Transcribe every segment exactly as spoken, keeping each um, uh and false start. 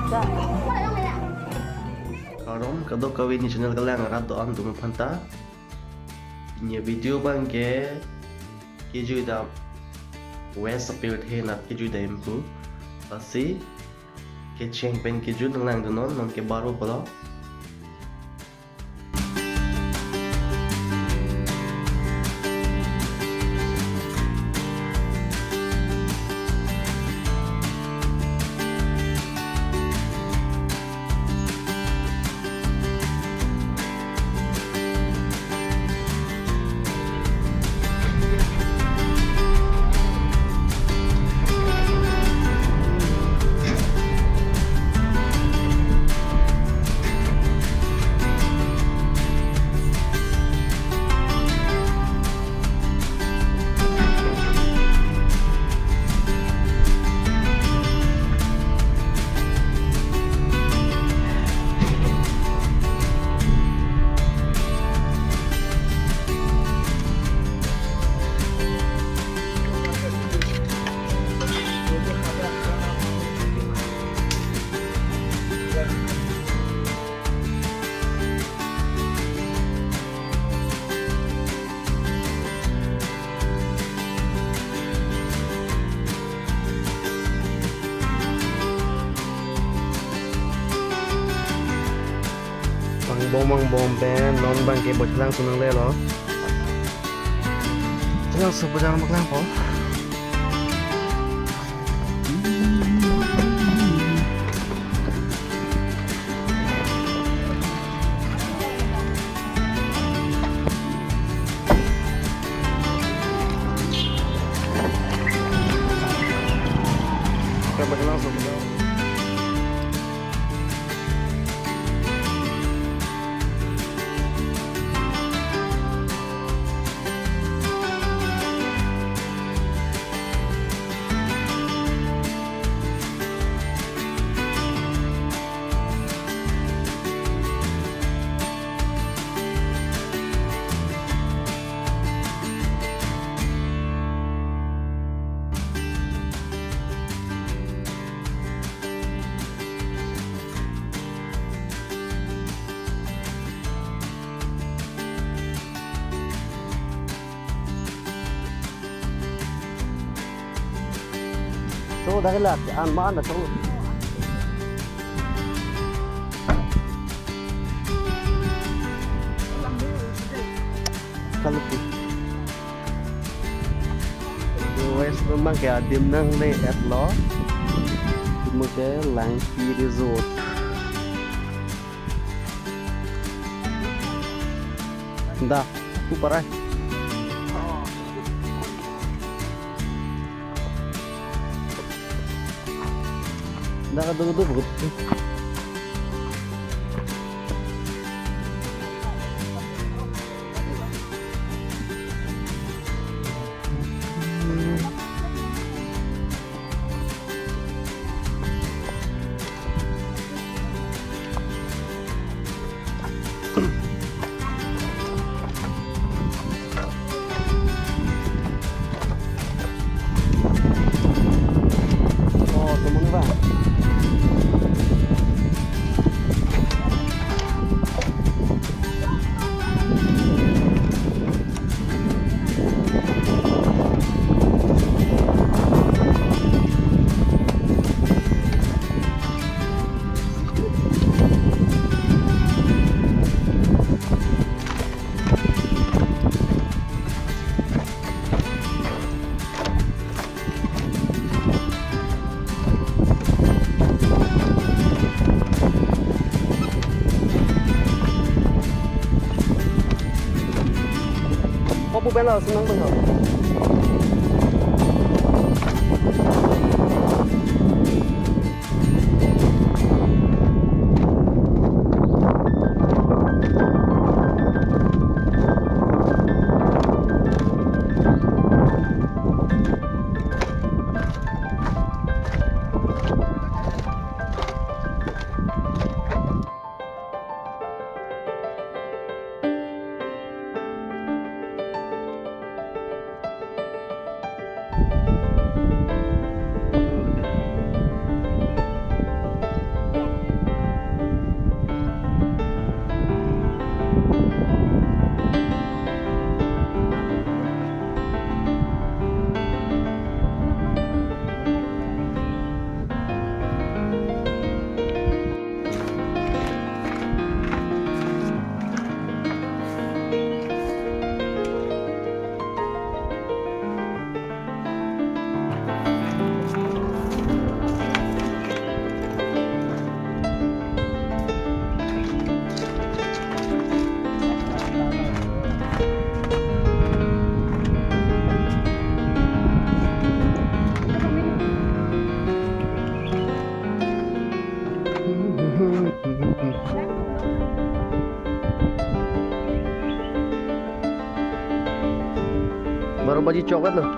Kardom kadokave ne channel kelang arat do-an atum aphan ta. Ne video abang ke kejui dam West apirthe nat kejui dam pu. Lasi kecheng pen kejut nanglang dunnon, non ke baru pulo. Vangbom vangbom pen non abang ke bot chelangso nanglelo. Chelangso bot jang bak lang po. So, dak la an ma na so. Kalupi. West abang ke adim nangle-etlo. Adim ke Langpi Resort. Da, tu parai. Da ka dulu dulu. Oh, temen, Bang. Kopu pen lo, senang pen lo. Baru baji chokat lo.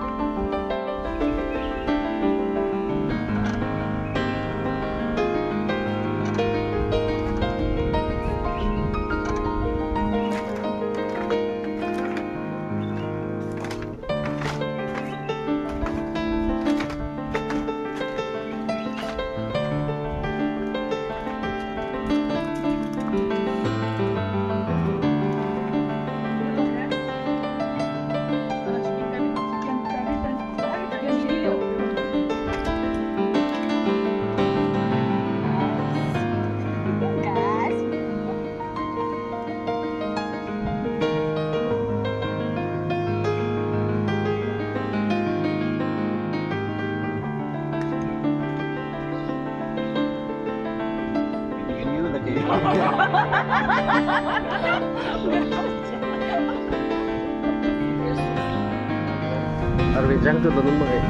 Arve jang tu dunun bang eh.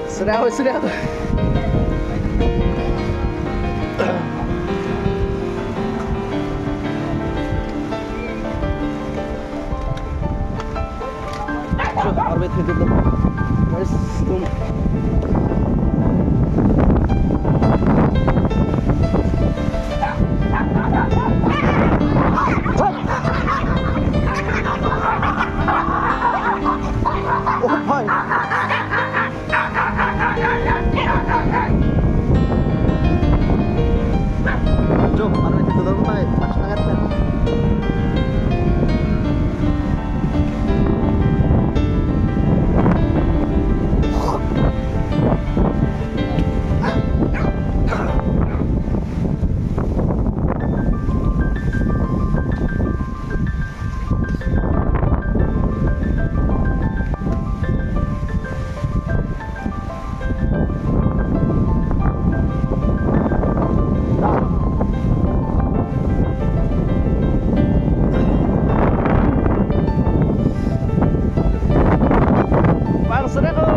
Serau, serau. Arve thedetlo. Guys, tum. Oh, bhai. Jo, aro itu dulu, Pak. Pas banget, Pak. Bang, sudah, Bang.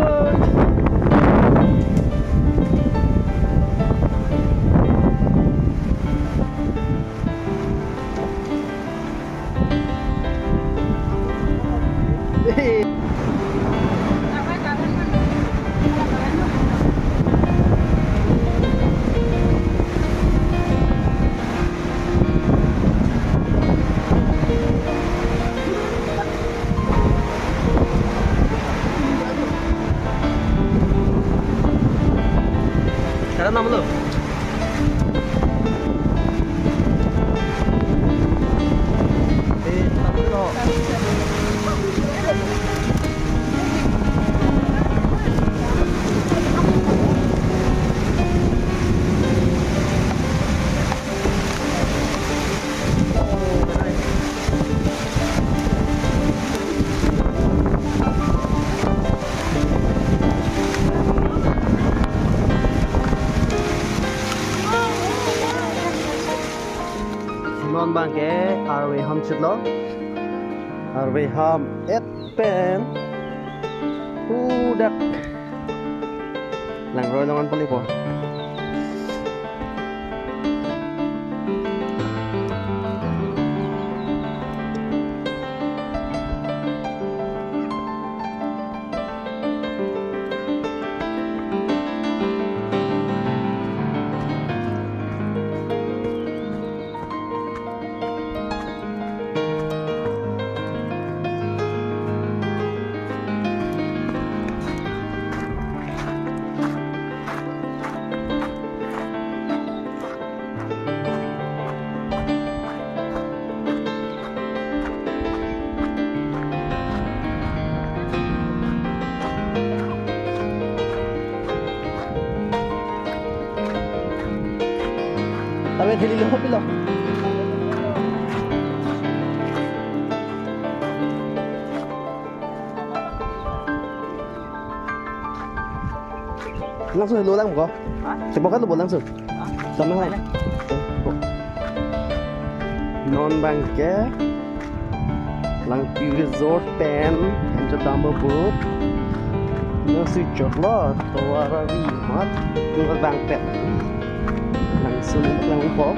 Sekarang nama lo? Non bangke arve ham chitlo. Arve ham et pen udak langroi longan palipo. Tapi theli lo, hopi lo. Langsung lo lang ko? Hah? Semoga lo langsung. Sama hai. Non bangke Langpi Resort pen, Jagdamba Boat. Nang si choklo, tovar ari mat, nang bangpet. Sulit lang po.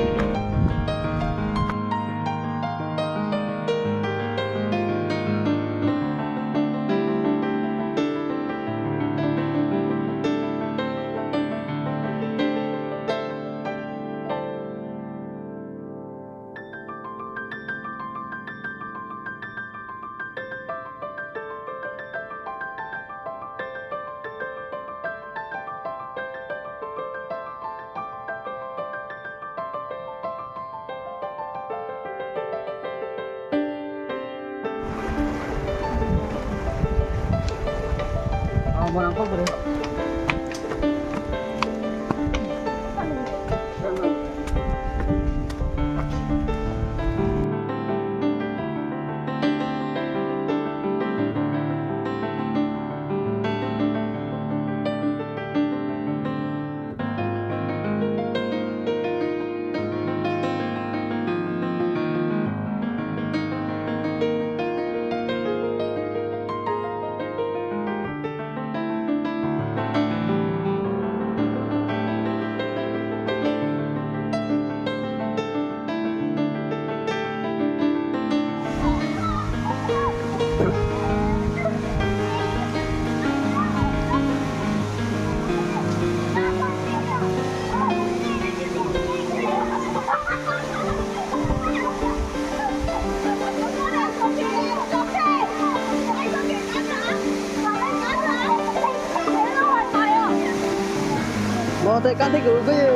Mo te kan thik ul ko yo.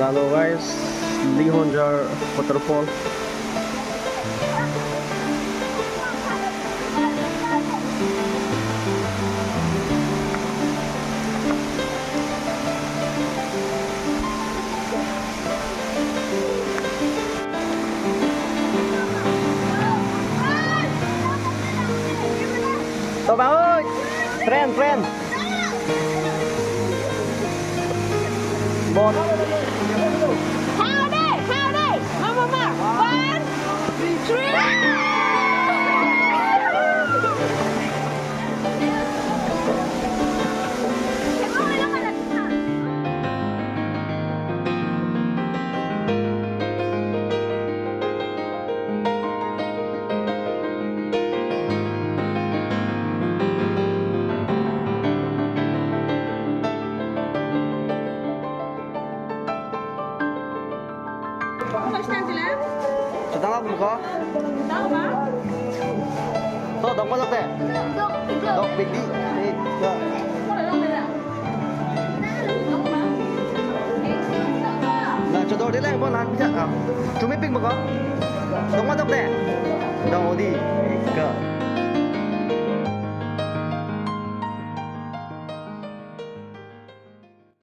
Lalo guys, Lihonjar waterfall. To bang oi. Tren, tren. Bon. Howdy, howdy. Mama, mama. One, three. Sedang apa muka? To, dong masuk teh. Dok, dok. Dok, big di. Nih, dok. Nah, contoh dia lah, bon, lahan bisa. Ah. Cumi pik muka. Dong masuk teh. Dong, odi. Ke.